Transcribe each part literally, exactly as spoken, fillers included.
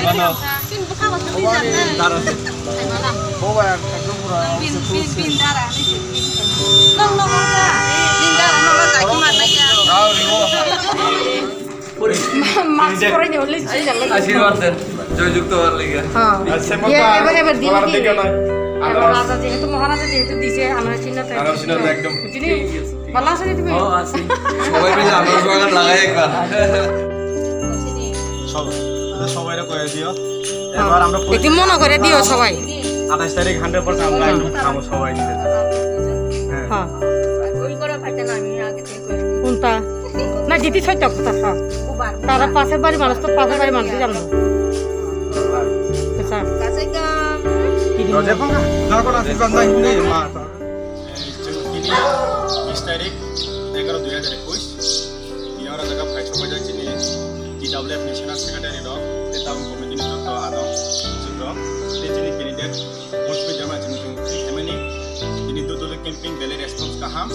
Ano? Pin bwkha ba thangwi Oba ni jatna. Dara se. Khaimala. Oba ya, ekdom pura Pin, pin, pin dara ni se. Nong, nong, nong, nong. Pin dara, nong, nong, jaki manna ya. Rao riwo. Mask পরে নিয়ে হলে সেই জানলো। আশীর্বাদ দেন, জয়যুক্ত হওয়ার লেগে। হ্যাঁ। আর শ্যামল ইয়ে, দা এবার, এবার দিন আমার কি? দিকে নয়। এবার আনারস। রাজা যেহেতু, মহারাজা যেহেতু দিছে, আনারস চিহ্ন তো আনারস চিহ্ন তো একদম। বুঝলি? ভালো আছো নি তুমি? ও, আছি। সবাই মিলে আনারস বাগান লাগাই একবার। সব, আচ্ছা, সবাইরে করে দিও। হ্যাঁ। এবার আমরা একটু মনে করে দিও সবাই। আঠাশ তারিখ hundred percent আমরা হ্যাঁ। একদম খাবো সবাই মিলে। হ্যাঁ। হ্যাঁ। কোনটা? না, দিদি ছয় টাকা কথা, হ্যাঁ। তারা পাশের বাড়ি মানুষ তো পাশের বাড়ি মানুষই জানবো। আচ্ছা। তো দেখো না, যখন আসি বান্ধাই নেই, মা। এই যে তিনি বিশ তারিখ এগারো দুই হাজার একুশ, ইয়ারা জায়গা প্রায় সবাই যাচ্ছি নিয়ে, টিডাব্লিউএফ ন্যাশনাল সেক্রেটারি রক, তে তাবো কমিটিনি যত আদম, সুযোগ রক, তে যিনি ক্যান্ডিডেট, মৌসুমী জামা যিনি যিনি ফ্রি এমএনই, তিনি দুদুলি ক্যাম্পিং বেলে রেসপন্স কাহাম,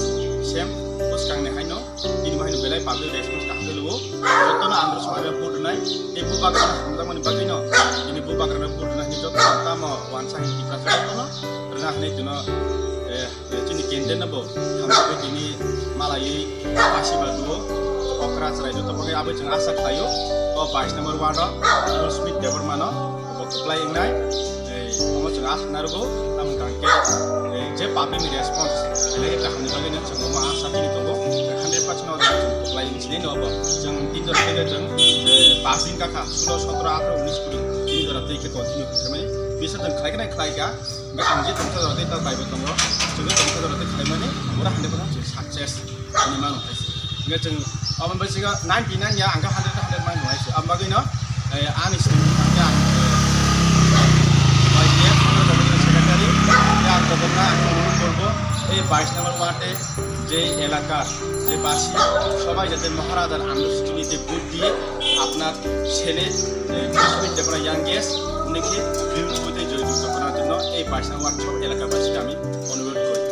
সেম, পোস্ট কাংনে হাইনো, Tini bahai belai public response kaham khe luo. Jotono andro songwi bo vote rwnai. Tei bubagra hamjakmani bagwino tini bubagrano vote rwna hinwi jotono tamo wansa hinwi tipra jotono rwna hinwi tino, eh, chini candidate no bo hamjakwi tini malaiwi asiba duo. Okra chwrai joto bagwi abo chwng asa khlaio. O bais number ward o Smith Debbarmano. Bo kwplai wngnai, eh, omo chwng ah narwgo, tamo hwnkha hwnkhe, eh, je public ni response, belai khe kaham ni bagwi no chwng omo ah sakini tongo, hundred percent no chwng kwplai wng sinai no bo. Chwng tin jora khe chwng, eh, pass wng kha, sulo, sotro, atro, unis, kuri, tin jora tei khe continue khe mani, bisa chwng khlai khe nai khlai kha, hwnkhe ang je tongsa jora tei ta bai bo tongo, chwng tongsa jora tei khlai mani, ora hundred percent chwng success. Ani mano hai se. Hingke chwng omo bai siga ninety nine ya, ang khe hundred, hundred mano hai se. Ang bagwi no, eh, ani sini hingke ang, eh, Y T F, secretary, ya, ang kotorna ang অনুরোধ করব, এই বাইশ নম্বর ওয়ার্ডে যে এলাকার যে বাসী সবাই যাতে মহারাজার আন্দোলন ভোট দিয়ে আপনার ছেলে, এ, বিশ্বজিৎ দেবরা youngest, উনিকে বিপুল ভোটে জয়যুক্ত করার জন্য এই বাইশ নম্বর ওয়ার্ড সব এলাকাবাসীকে আমি অনুরোধ করি।